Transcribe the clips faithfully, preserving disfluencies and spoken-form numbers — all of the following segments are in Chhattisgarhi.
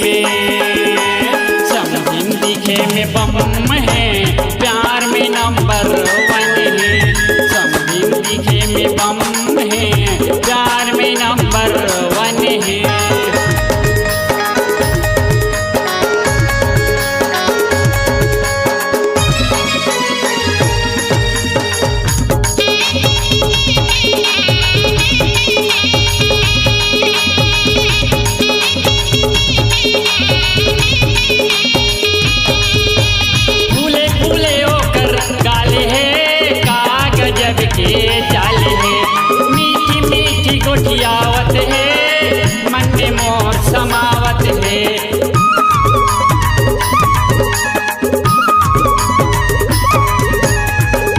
में समधिन दिखे में बम हे, प्यार में नंबर वन हे। समधिन दिखे में बम हे, प्यार में नंबर वन हे। फूले फूले ओकर गाल हे, का गजब के चाल हे। मीठी मीठी गोठियावत हे, मन में मोर समावत हे।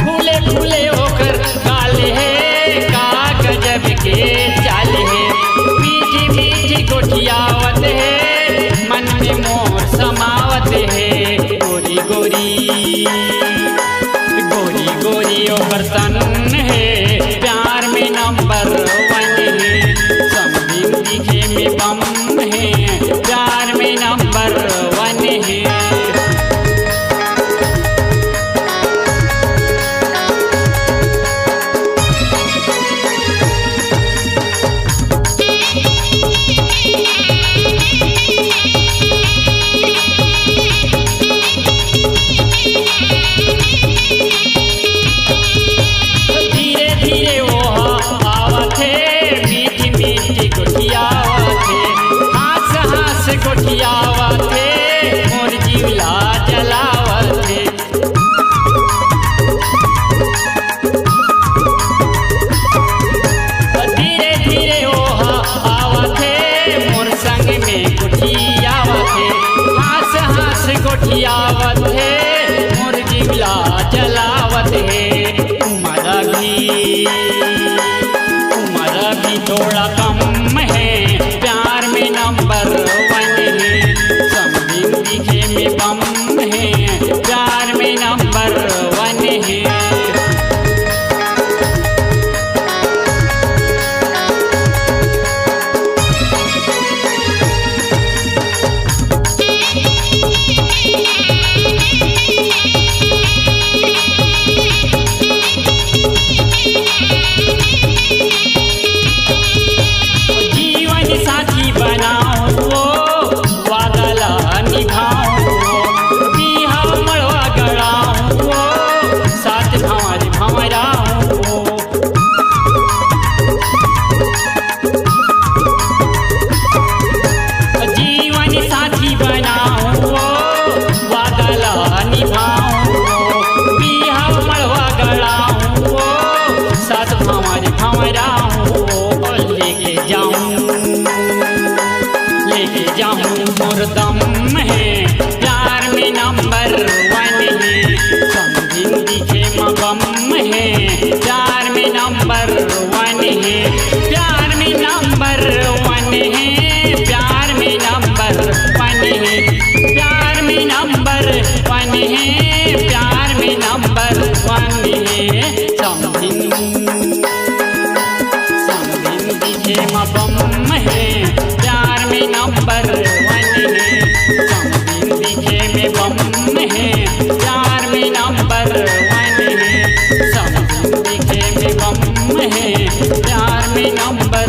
फूले फूले ओकर गाल हे, का गजब के चाल हे। मीठी मीठी गोठियावत हे, मन में मोर समावत हे। गोरी गोरी, गोरी गोरी ओकर तन हे, प्यार में नंबर वन हे। समधिन दिखे में बम हे, प्यार में नंबर वन हे। धीरे धीरे ओह आवत हे, मीठी मीठी गोठियावत हे, हाँस हाँस गोठियावत हे, मोर जीव ला जलावत हे। धीरे धीरे ओह आवत हे, मोर संग में गोठियावत हे, हाँस हाँस गोठियावत हे, मोर जीव ला जलावत हे। उमर भी, उमर भी थोड़ा कम हे, प्यार में नंबर वन हे। समधिन दिखे में बम हे, प्यार में नंबर वन हे। जीवन साथी बनाऊं वो, वादा ला निभाऊं वो, बिहाव मड़वा गड़ाऊं वो, साथ भंवर भंवराऊं वो। जीवन साथी बनाऊं वो, वादा ला निभाऊं वो, बिहाव मड़वा गड़ाऊं वो, साथ भंवर भंवराऊं वो। लेके जाऊं, लेके जाऊं मोर दम हे, प्यार में नंबर वन हे। समधिन दिखे म बम हे, प्यार में नंबर वन हे, प्यार में नंबर वन हे, प्यार में नंबर वन हे, प्यार में नंबर वन हे, प्यार में नंबर वन हे। समधिन, समधिन दिखे म बम हे, प्यार में नंबर वन हे। समधिन दिखे में बम हे, प्यार में नंबर वन हे। समधिन दिखे में बम हे, प्यार में नंबर